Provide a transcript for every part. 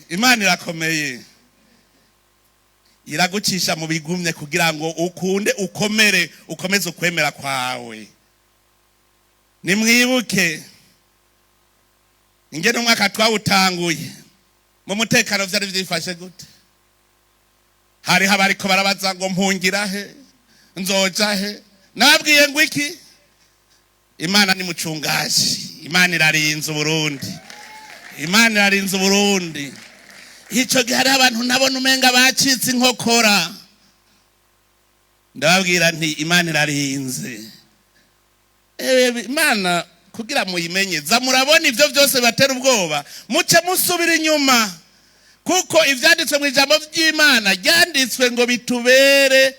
Imana irakomeye, iragucisha mu bigumye kugira ngo ukunde, ukomere, ukomeze ukwemera kwawe. Nimwibuke ingene umwaka twawutanguye mu mutekano vyari vyifashe gute. Hariho abariko barabaza ngo mpungira he, nzoja he? Nababwiye ngo iki? Imana ni mucungaji, Imana irarinze Uburundi, Imana irarinze Uburundi. Ico gihe hariho abantu nabona umenga bacitse inkokora, ndababwira nti Imana irarinze. Imana kugira muyimenye, za murabona ivyo vyose bibatera ubwoba, muce musubira inyuma, kuko ivyanditswe mu ijambo ry'Imana ryanditswe ngo bitubere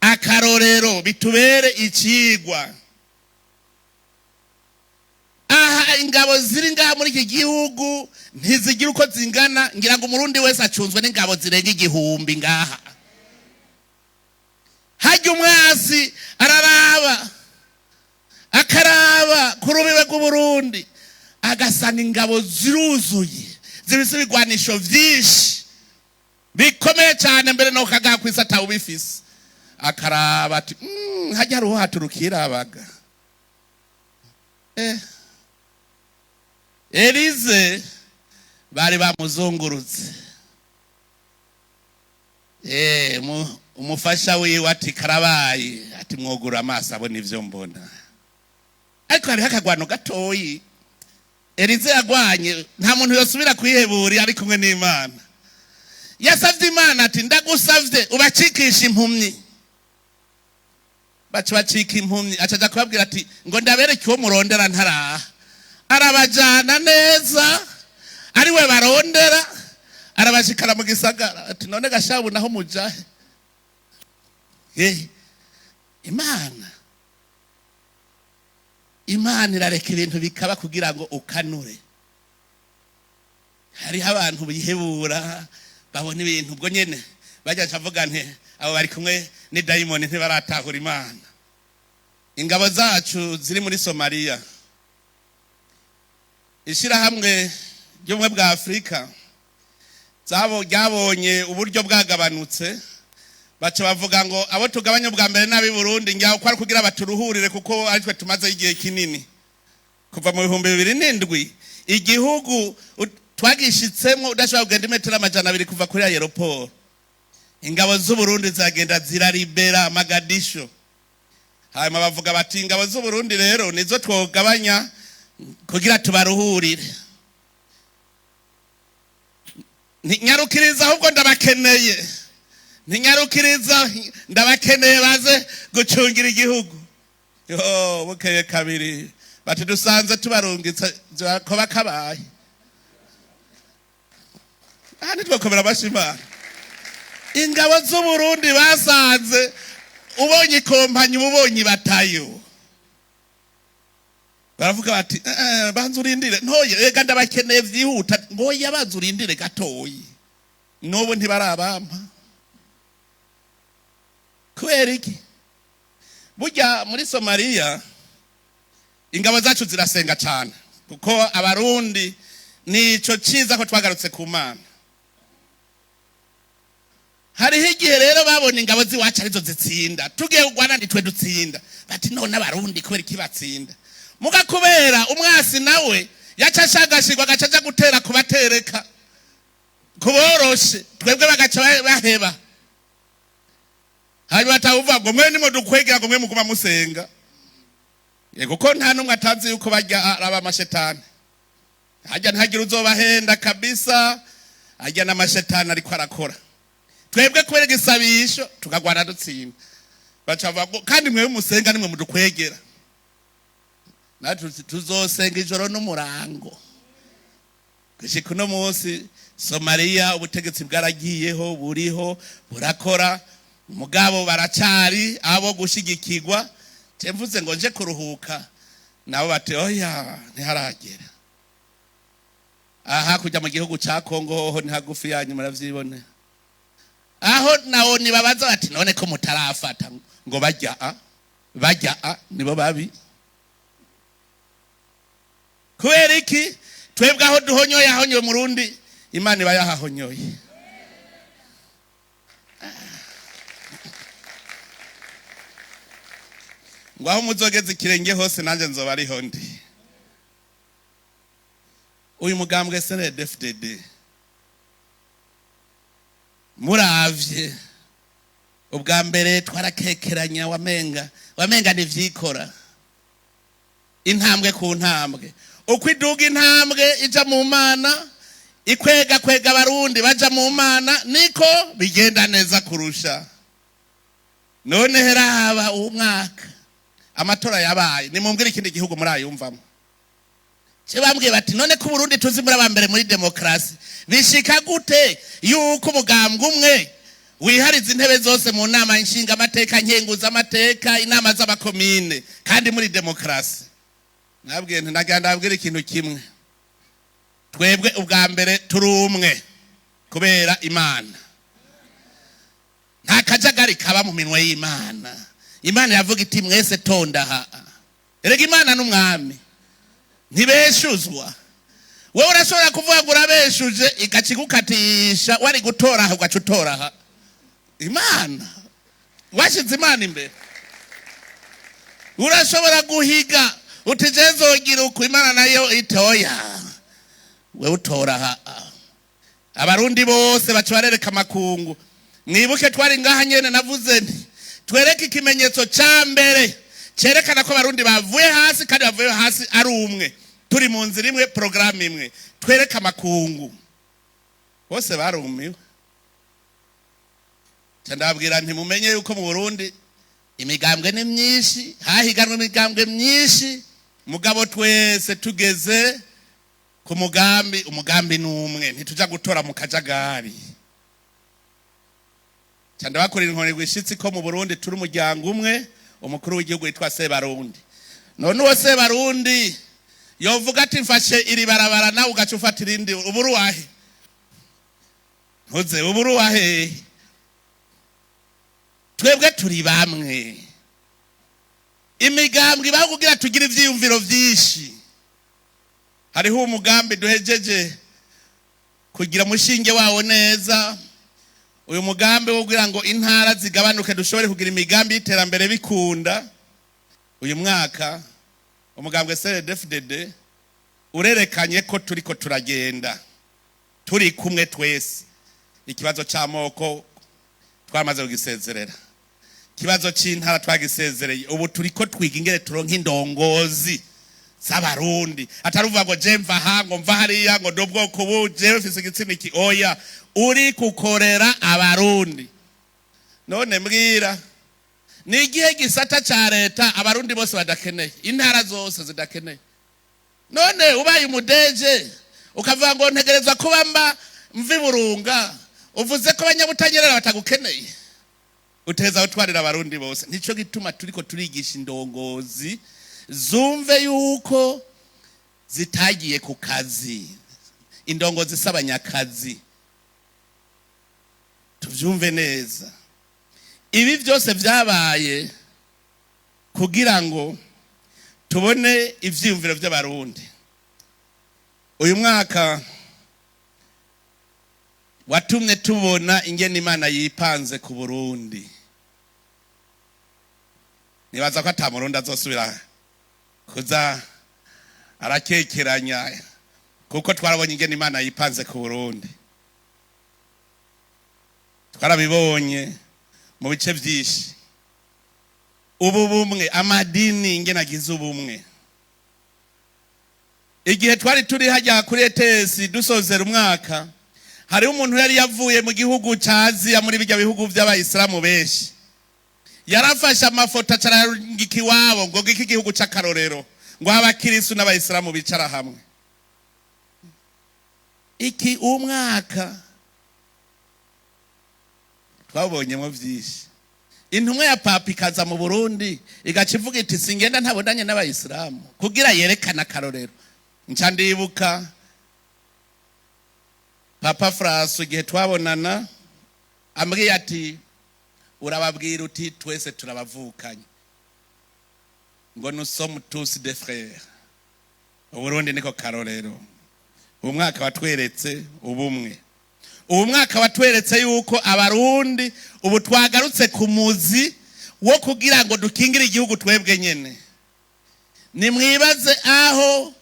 akarorero, bitubere icigwa. Aha ingabo ziri ngaha muri iki gihugu ntizigira uko zingana, ngira ngo Umurundi wese acunzwe n'ingabo zirenga 1000 ngaha. Hajya umwasi araraba, akaraba ku rubibe rw'Uburundi, agasanga ingabo ziruzuye, zibise ibigwanisho vyinshi bikomeye cyane, mbere no kagaha kwisi atawubifise. Akaraba ati hajya hariho haturukira abaga Elize bari bamuzungurutse. Umufasha wiwe ati karabaye, ati mwogura amaso abona ivyo mbona. Ariko hariho akagwano gatoyi Elize yagwanye, nta muntu yosubira kwihebura ari kumwe n'Imana. Yasavye Imana ati ndagusavye ubacikishe impumyi. Baca bacika impumyi. Acaja kubabwira ati ngo ndabereke uwo murondera ntaraha. Arabajana neza ariwe barondera, arabashikana mu gisagara, ati none gashabu naho mujahe? Imana irareka ibintu bikaba kugira ngo ukanure. Hariho abantu bihebura, babona ibintu ubwo nyene bajya ncavuga nti abo bari kumwe ni dayimoni, ntibaratahura Imana. Ingabo zacu ziri muri Somaliya, ishirahamwe ry'Ubumwe bwa Afurika zabo ryabonye uburyo bwagabanutse, baca bavuga ngo abo tugabanye ubwa mbere n'ab'i Burundi, ngira ko ari kugira baturuhurire, kuko aritwe tumazeyo igihe kinini kuva mu 2007. Igihugu twagishitsemwo udashobora kugenda imetero 200 kuva kuri aéroport. Ingabo z'Uburundi zagenda ziraribera Magadisho. Hanyuma bavuga bati ingabo z'Uburundi rero nizo twogabanya kugira tubaruhurire. Ntinyarukiriza ahubwo ndabakeneye, ntinyarukiriza ndabakeneye, baze gucungira igihugu. Yo bukeye kabiri bati dusanze tubarungitse ko bakabaye. Aha ntitwokomera amashyi Imana? Ingabo z'Uburundi basanze ubonye ikompanyi uba ubonye batayo, baravuga bati banza urindire ntoye, ega ndabakeneye vyihuta. Ngoya banza urindire gatoyi, n'ubu ntibarabampa. Kubera iki? Burya muri Somaliya ingabo zacu zirasenga cyane, kuko Abarundi nico ciza ko twagarutse ku Mana. Hariho igihe rero babona ingabo z'iwacu arizo zitsinda, tugiye kurwana nitwe dutsinda, bati none Abarundi kubera iki batsinda? Muga kubera umwasi nawe yaca ashagashirwa, agaca aja gutera kubatereka kuboroshe, twebwe bagaca baheba. Hanyuma batawuvuga ngo mwe nimwe dukwegera, ngo mwe muguma musenga. Kuko nta n'umwe atazi yuko barya araba amashetani. Harya ntihagire uzobahenda kabisa, harya n'amashetani ariko arakora. Twebwe kubera igisabisho tukagwana dutsinda. Baca bavuga ngo kandi mwewe musenga nimwe mudukwegera. Natwe tuzosenga ijoro n'umurango gushika uno munsi. Somaliya ubutegetsi bwaragiyeho, buriho burakora, mugabo baracari abo gushigikirwa. Je mvuze ngo nje kuruhuka, nabo bati oya, ntiharagera. Aha kujya mu gihugu ca Kongo hoho ni hagufi yanyu, muravyibone. Aho nawo nibabaza bati none ko mutarafata? Ngo bajya a bajya a nibo babi. Kubera iki? Twebwe aho duhonyoye ahonyoye Murundi Imana iba yahahonyoye. Ngo aho muzogeza ikirenge hose nanjye nzoba ariho ndi. Uyu mugambwe CNDD-FDD muravye, ubwa mbere twarakekeranya, wamenga ntivyikora, intambwe ku ntambwe, uko iduga intambwe ija mu Mana, ikwega kwega Abarundi baja mu Mana, niko bigenda neza kurusha. None heraba uwo mwaka amatora yabaye, nimumbwire ikindi gihugu murayumvamo. Ce bambwiye bati: "None ko Burundi tuzi muri abambere muri demokrasi, bishika gute yuko umugambwe umwe wihariza intebe zose mu nama nshinga amateka, nkenguza amateka, inama z'abakomine, kandi muri demokrasi?" Nabwiye nti: "Ndagira ndabwira ikintu kimwe. Twebwe ubwa mbere turi umwe kubera Imana. Nta kajagari kaba mu minwe y'Imana. Imana yavuga iti: 'Mwese tonda aha.' Erega Imana n'umwami ntibeshuzwa. Wowe urashobora kuvuga ngo urabeshuje, igakigukatisha. Wari gutora aha, ugaca utora aha. Imana, washyize Imana imbere, urashobora guhiga uti: 'Je nzogira uku.' Imana nayo itoya, wewe utora aha." Abarundi bose baca barereka amakungu. Mwibuke twari ngaha nyene, navuze nti: "Twereke ikimenyetso ca mbere cyerekana ko Abarundi bavuye hasi, kandi bavuye hasi ari umwe, turi mu nzira imwe, porogaramu imwe. Twereke amakungu." Bose barumiwe. Nca ndababwira nti: "Mumenye yuko mu Burundi imigambwe ni myinshi, hahiganwa imigambwe myinshi, mugabo twese tugeze ku mugambi, umugambi ni umwe, ntituja gutora mu kajagari." Nca ndabakorera inkoni rwishitsi ko mu Burundi turi umuryango umwe, umukuru w'igihugu witwa Sebarundi. None uwo Sebarundi yovuga ati: "Mfashe iri barabara," nawe ugaca ufata irindi, uburi wahe? Ntuze uburi wahe? Twebwe turi bamwe. Imigambwe ibaho kugira tugire ivyiyumviro vyinshi. Hariho umugambi duhejeje kugira umushinge wawo neza, uyu mugambi wo kugira ngo intara zigabanuke, dushobore kugira imigambi y'iterambere bikunda. Uyu mwaka umugambwe CNDD-FDD urerekanye ko turiko turagenda turi kumwe twese. Ikibazo c'amoko twamaze kugisezerera, ikibazo c'intara twagisezereye. Ubu turiko twiga ingene turonka indongozi z'Abarundi, atari uvuga ngo je mva aha, ngo mva hariya, ngo ndi ubwoko ubu, jewe mfise igitsina iki. Oya, uri kukorera Abarundi. None mbwira, ni igihe gisata ca leta Abarundi bose badakeneye, intara zose zidakeneye? None ubaye umudeje ukavuga ngo ntegerezwa kuba mba mva Iburunga, uvuze ko Abanyabutanyerera batagukeneye? Uteza gutwarira Abarundi bose. Nico gituma turiko turigisha indongozi zumve yuko zitagiye ku kazi. Indongozi z'abanyakazi, tuvyumve neza. Ibi byose vyabaye kugira ngo tubone ivyiyumviro by'Abarundi. Uyu mwaka watumye tubona ingene Imana yipanze ku Burundi. Nibaza ko ata Murundi azosubira kuza arakekeranya, kuko twarabonye ingene Imana yipanze ku Burundi. Twarabibonye mu bice byinshi, ubu bumwe, amadini ingene agize ubumwe. Igihe twari turi hajya kuri ETS dusozera umwaka, hariho umuntu yari yavuye mu gihugu ca Aziya, muri bijya bihugu by'Abayisilamu benshi. Yarafashe amafoto acararungika iwabo ngo ngiki igihugu c'akarorero, ngo abakirisu n'Abayisilamu bicara hamwe. Iki umwaka twabonyemo byinshi. Intumwa ya Papa ikaza mu Burundi, igaca ivuga iti: "Singenda ntabonanye n'Abayisilamu," kugira yerekane akarorero. Nca ndibuka Papa Francois, igihe twabonana, ambwiye ati: "Urababwira uti twese turabavukanye," ngo: "Nous sommes tous des frères." Uburundi niko karorero. Uwo mwaka watweretse ubumwe. Uwo mwaka watweretse yuko Abarundi ubu twagarutse ku muzi wo kugira ngo dukingire igihugu twebwe nyene. Nimwibaze aho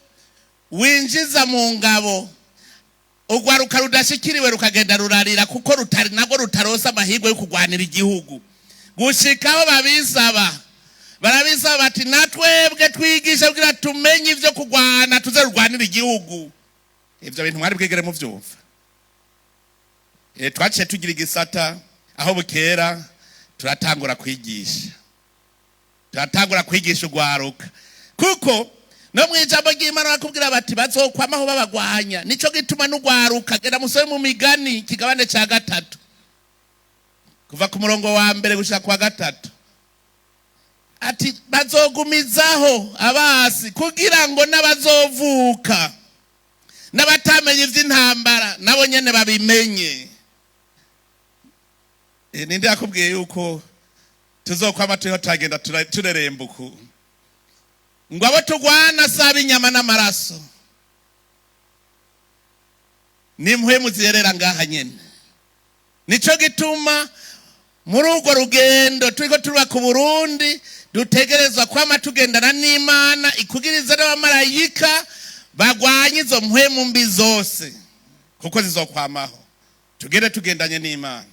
winjiza mu ngabo urwaruka rudashikiriwe, rukagenda rurarira kuko rutari nabwo rutaronsa amahirwe yo kurwanira igihugu, gushikaho babisaba, barabisaba bati: "Natwebwe twigishe kugira tumenye ivyo kurwana, tuze rurwanira igihugu." Ivyo bintu mwari bwigere muvyumva? Twaciye tugira igisata aho bukera, turatangura kwigisha urwaruka, kuko no mu ijambo ry'Imana bakubwira bati bazokwamaho babagwanya. Nico gituma n'urwaruka, genda musome mu Migani kigabane ca 3, kuva ku murongo wa 1 gushika kwa 3, ati bazogumizaho abasi kugira ngo n'abazovuka n'abatamenye ivy'intambara nabo nyene babimenye. Ninde yakubwiye yuko tuzokwama turiho turagenda tureremba uku, ngo abo turwana saba inyama n'amaraso, nimpuhemu ziyerera ngaha nyene? Nico gituma muri urwo rugendo turiko turubaka Uburundi dutegerezwa kwama tugendana n'Imana, ikugiriza n'abamarayika bagwanye izo mpwemu mbi zose, kuko zizokwamaho. Tugende tugendanye n'Imana,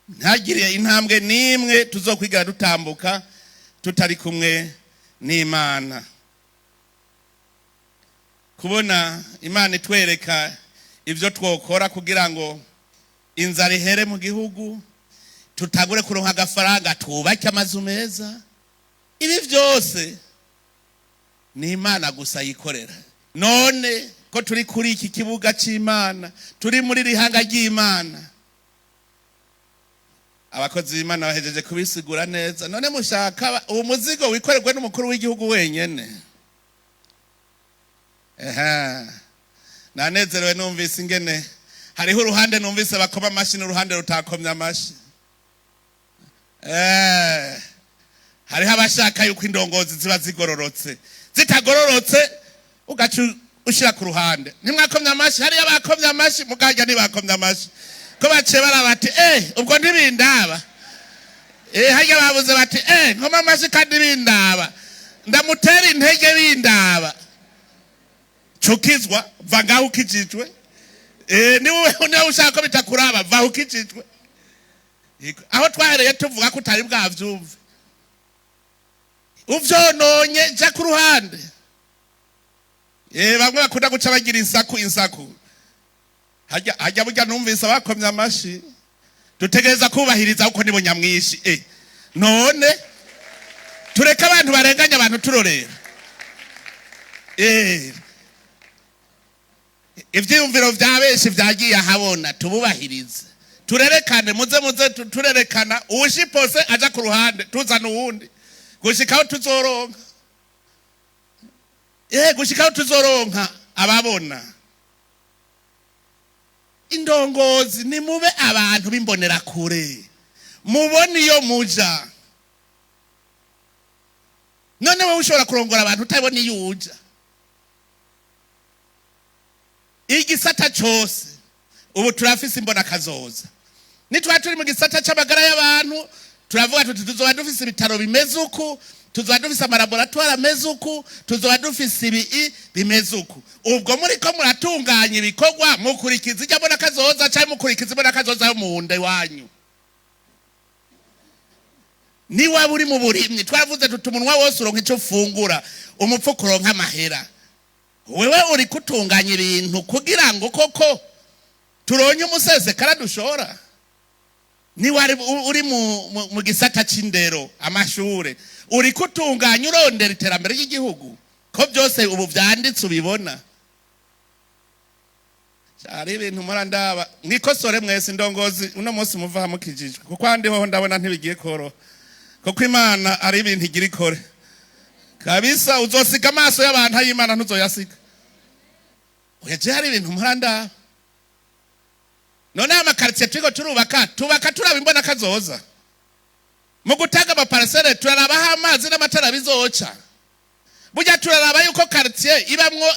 ntagire intambwe n'imwe tuzokwigera dutambuka tutari kumwe n'Imana. Kubona Imana itwereka ibyo twokora kugira ngo inzara ihere mu gihugu, tutagure kuronka agafaranga, twubake amazu meza, ibi byose ni Imana gusa yikorera. None ko turi kuri iki kibuga cy'Imana, turi muri rihanga ry'Imana, abakozi b'Imana bahejeje kubisigura neza, none mushaka uwo muzigo wikorerwe n'umukuru w'igihugu wenyene? Ehe, nanezerewe numvise ingene hariho uruhande numvise bakoma amashi n'uruhande rutakomye amashi. Hariho abashaka yuko indongozi ziba zigororotse, zitagororotse ugaca ushira ku ruhande. Ntimwakomye amashi? Hariyo abakomye amashi, mukajya ntibakomye amashi, ko baciye baraba bati: "Eh, ubwo ntibindaba." Harya babuze bati: "Eh, nkoma amashi kandi bindaba, ndamutera intege bindaba." Cukizwa, va ngaho ukijijwe. Niba ushaka ko bitakuraba, va ukijijwe. Aho twahereye tuvuga ko utari bwavyumve, uvyononye, ja ku ruhande. Bamwe bakunda guca bagira insaku insaku. Hajya hajya burya numvise abakomye amashi, dutegereza kubahiriza kuko nibo nyamwinshi. None tureke abantu barenganya abantu turorera? Ivyiyumviro vya benshi vyagiye ahabona, tububahirize, turerekane, muze muze turerekana uwushipose aja ku ruhande, tuzana uwundi gushikaho tuzoronka, gushikaho tuzoronka ababona. Indongozi, nimube abantu b'imbonerakure, mubone iyo muja. None wowe ushobora kurongora abantu utabona iyo uja? Igisata cose ubu turafise imbona kazoza. Nitwa turi mu gisata c'amagara y'abantu, turavuga tuti tuzoba dufise ibitaro bimeze uku, tuzoba dufise amalaboratoire ameze uku, tuzoba dufise ibi bimeze uku. Ubwo muriko muratunganya ibikorwa, mukurikiza ijya mbona kazoza canke mukurikiza imbona kazoza yo mu nda iwanyu? Niwaba uri mu burimyi, twaravuze tuti umunwa wose uronka icyo ufungura, umupfuko uronka amahera. Wewe uri kutunganya ibintu kugira ngo koko turonye umusesekara dushora? Niba uri mu gisata c'indero, amashure, uri kutunganya urondera iterambere ry'igihugu, ko byose ubu vyanditse ubibona? Hari ibintu mpora ndaba. Mwikosore mwese indongozi, uno munsi muva hamukijijwe, kuko ahandi hoho ndabona ntibigiye koroha, kuko Imana ari ibintu igira ikore kabisa. Uzosiga amaso y'abantu, ay'Imana ntuzoyasiga. Oya, je hari ibintu mpora ndaba. None aya makaritsiye turiko turubaka, tubaka turaba imbona kazoza? Mu gutanga amaparcelles turaraba aho amazi n'amatara bizoca? Burya turaraba yuko quartier ibamwo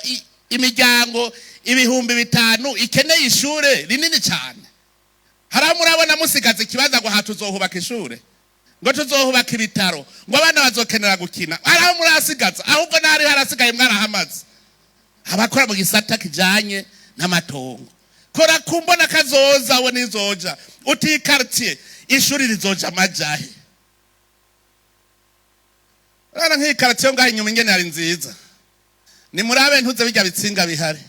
imiryango 5000 ikeneye ishure rinini cyane. Hari aho murabona musigaza ikibanza ngo aha tuzohubaka ishure, ngo tuzohubaka ibitaro, ngo abana bazokenera gukina. Hari aho murasigaza? Ahubwo n'ahari harasigaye mwarahamaze. Abakora mu gisata kijanye n'amatongo, kora kumbona kazoza we nizoja uti quartier ishuri rizoja amajahe. Urabona nk'iyi quartier yo ngaho inyuma ingene yari nziza. Nimurabe ntuze bijya bitsinga bihari,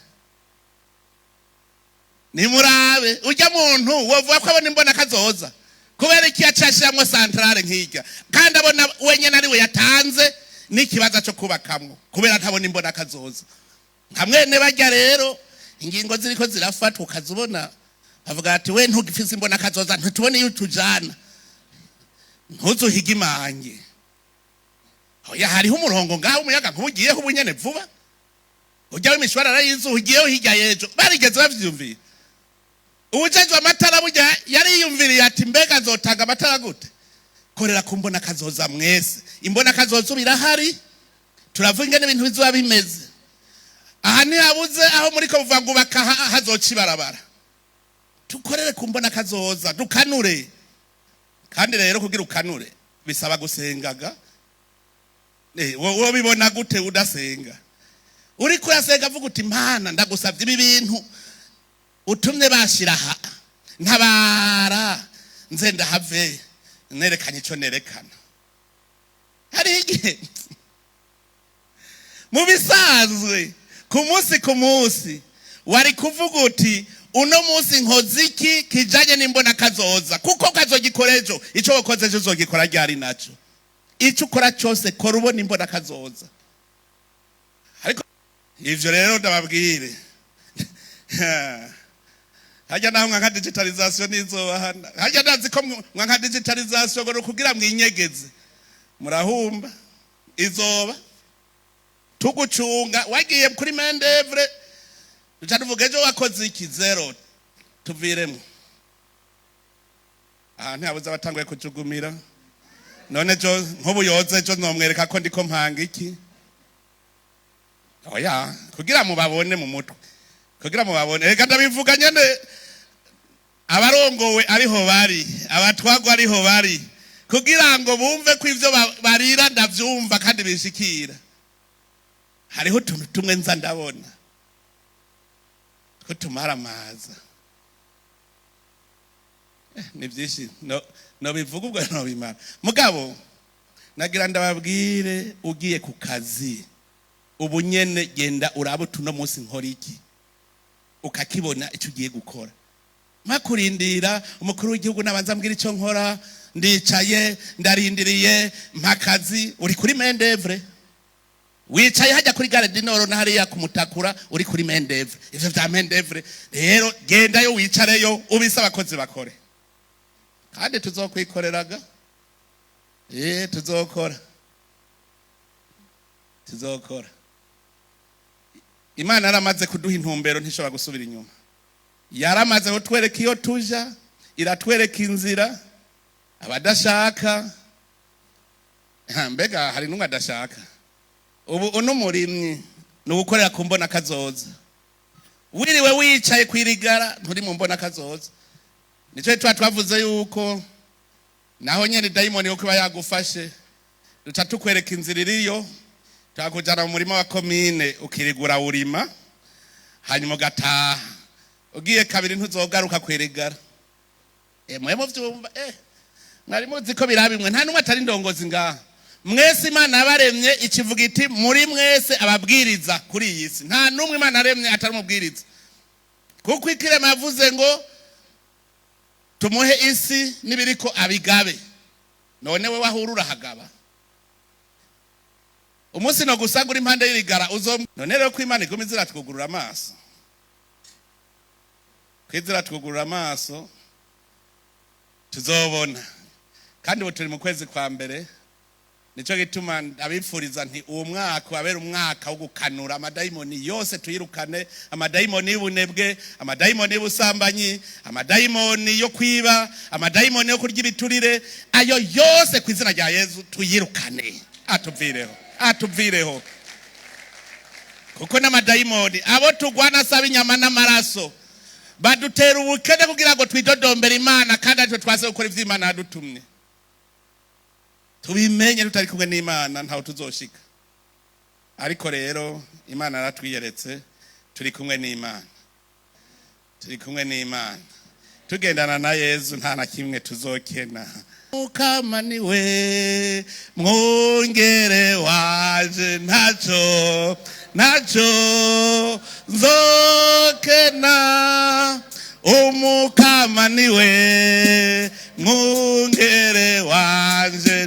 nimurabe ujya muntu wovuga ko abona imbona kazoza. Kubera iki yacashiramwo centrale nk'irya, kandi abona wenyene ari we yatanze n'ikibaza cyo kubakamwo? Kubera ntabona imbona kazoza. Nka mwene bajya rero, ingingo ziriko zirafatwa ukazibona bavuga ati: "We ntugifise imbona kazoza, ntitubone iyo utujana, ntuzuhige imange." Oya, hariho umurongo ngaho umuyaga nkubugiyeho ubunyene vuba, ujya w'imishwarara y'izuba ugiyeho hirya y'ejo. Barigeze bavyiyumvira? Uwujejwe amatara burya yariyumviriye ati: "Mbega nzotanga amatara gute?" Korera ku mbona kazoza mwese. Imbona kazoza ubu irahari, turavuga ingene ibintu bizoba bimeze. Aha ntihabuze aho muriko muvuga ngo ubaka hazoca ibarabara. Tukorere ku mbona kazoza, dukanure. Kandi rero kugira ukanure bisaba gusengaga. Wowe bibona gute udasenga? Uriko urasenga avuga uti: "Mana, ndagusabye, ibi bintu utumye bashira aha, ntabara nze ndahave nerekanye ico nerekana." Hari igihe mu bisanzwe ku munsi ku munsi wari kuvuga uti: "Uno munsi nkoze iki kijanye n'imbona kazoza?" Kuko kazogikora ejo. Ico wakoze ejo uzogikora ryari naco? Ico ukora cyose kora ubona imbona kazoza. Ariko ivyo rero ndababwire, hajya naho mwanka digitalisation nizobahana. Hajya ndazi ko mwanka digitalisation ngo kugira mwinyegeze, murahumba. Izoba tugucunga wagiye kuri main d'oeuvre, duca tuvuga: "Ejo wakoze iki?" Zero, tuviremo. Aha ntihabuze abatanguye kujugumira. None jo nk'ubu yoze ejo nomwereka ko ndiko mpanga iki? Oya, kugira mubabone mu mutwe, kugira mubabone. Reka ndabivuga nyene, abarongowe ariho bari, abatwagwa ariho bari, kugira ngo bumve ko ivyo barira ndavyumva kandi bishikira. Hariho utuntu tumwe nza ndabona two tumaramaza. Ni byinshi no bivuga ubwo no bimara. Mugabo nagira ndababwire, ugiye ku kazi ubu nyene, genda urabe utuno munsi nkora iki, ukakibona icyo ugiye gukora. Makurindira umukuru w'igihugu nabanza mbwira icyo nkora, ndicaye ndarindiriye mpakazi. Uri kuri main d'oeuvre, wicaye hajya kuri gare du Nord na hariya kumutakura, uri kuri main d'oeuvre. Ivyo vya main d'oeuvre rero, gendayo wicareyo ubise abakozi bakore. Kandi tuzokwikoreraga, tuzokora, tuzokora. Imana yaramaze kuduha intumbero, ntishobora gusubira inyuma. Yaramaze kutwereka iyo tuja, iratwereka inzira. Abadashaka, mbega hari n'umwe adashaka? Ubu uno murimyi ni ugukorera ku mbona kazoza. Wiriwe wicaye kwirigara, nturi mu mbona kazoza. Nicyo tuba twavuze yuko naho nyene dayimoni yo kuba yagufashe, duca tukwereka inzira iriyo, tukakujana mu murima wa komine, ukirigura urima, hanyuma ugataha. Ugiye kabiri ntuzogaruka kwirigara. Mwe muvyumva, mwari muzi ko birabimwe. Nta n'umwe atari indongozi ngaha. Mwese Imana yabaremye ikivuga iti: "Muri mwese ababwiriza kuri iyi si." Nta n'umwe Imana yaremye atari umubwiriza, kuko ikirema yavuze ngo tumuhe isi n'ibiriko abigabe. None we wahura urahagaba umunsi no gusanga uri impande y'irigara uzo. None rero ko Imana iguma iziratwugurura amaso, ko iziratwugurura amaso, tuzobona. Kandi ubu turi mu kwezi kwa mbere. Nico gituma abipfuriza nti: uwo mwaka wabera umwaka wo gukanura amadayimoni yose, tuyirukane amadayimoni y'ubunebwe, amadayimoni y'ubusambanyi, amadayimoni yo kwiba, amadayimoni yo kurya ibiturire. Ayo yose ku izina rya Yezu tuyirukane, atuvireho, atuvireho. Kuko n'amadayimoni abo tugwana asaba inyama n'amaraso, badutera ubukene kugira ngo twidodombere Imana, kandi aricyo twase gukora ivyo Imana yadutumye. Tubimenye, tutari kumwe n'Imana ntaho tuzoshika. Ariko rero Imana yaratwiyeretse, turi kumwe n'Imana, turi kumwe n'Imana, tugendana na Yezu, nta na kimwe tuzokena. Mukama niwe mwungere waje, ntaco ntaco nzokena. Umukama niwe mwungere.